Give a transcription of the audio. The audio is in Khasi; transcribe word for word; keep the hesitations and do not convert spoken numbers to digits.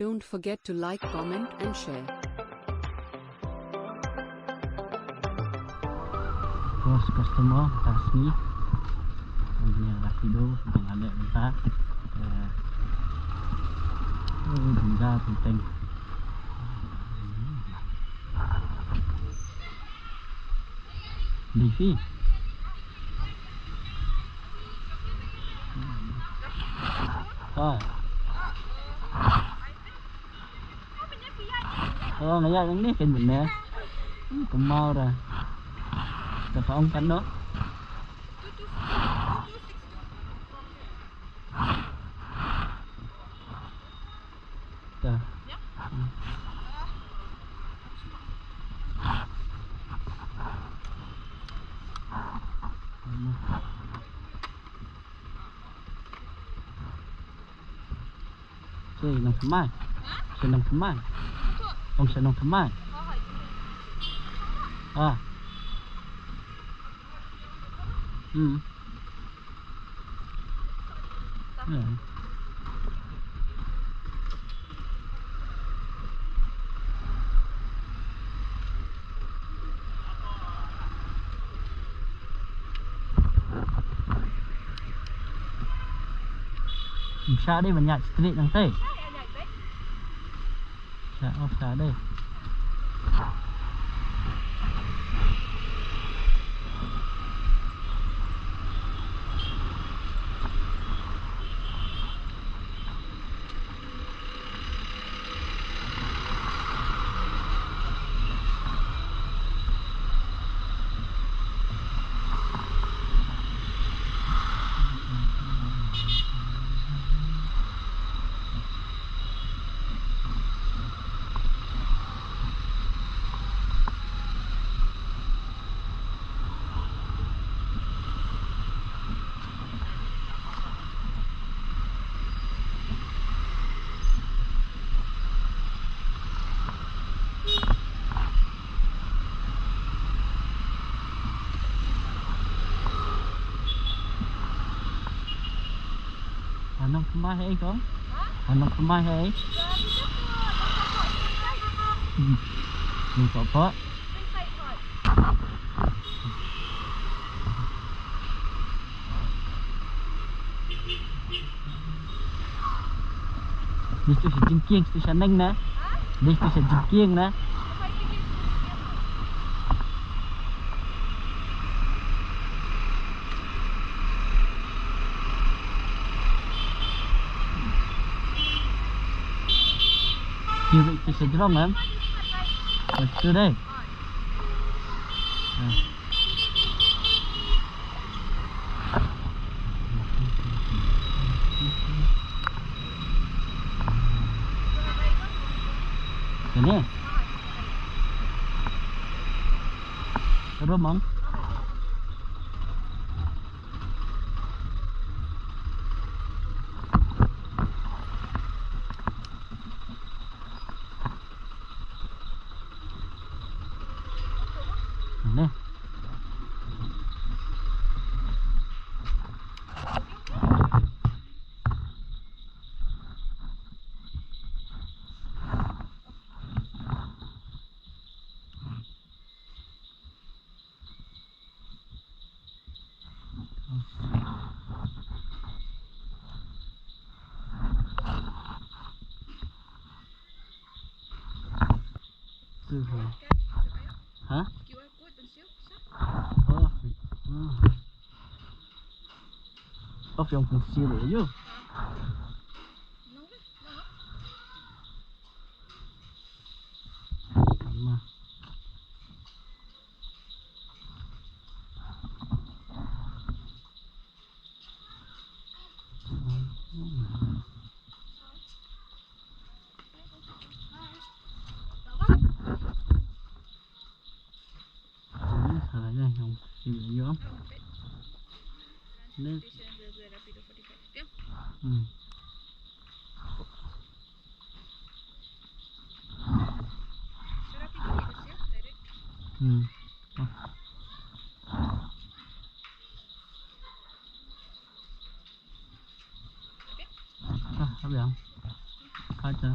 Don't forget to like, comment and share. First customer, Tasmi. Ini Rapido, yang ada minta. Eh, oh, benda penting. Difi. Ah. Oh, ngaya yang ni kan benar. Hmm, kemau dah. Dapat ongkan tu. Dah. Hmm. Sha nong thymmai. Sha nong thymmai. Ong sha nong thymmai. Ah. Hmm. Hmm. Ym shah dei ban ïaid straight nangtei. Shah, oh, shah dei. Ha nong thymmai ha ei kong? Ha nong thymmai ha ei? Hmm. Nong thymmai. Dei tu sha jingkieng, tu sha neng na. Dei tu sha jingkieng na. Kiwei tu sha jrong em. Tu dei. Sini. Terus, Mang. Ini. Ha? Oh. Hmm. Of yang pun sih deh, yuk. Mama. Ini salahnya yang sini, yuk. Ini. Hmm. Hmm. Ah, abiang. Kaca.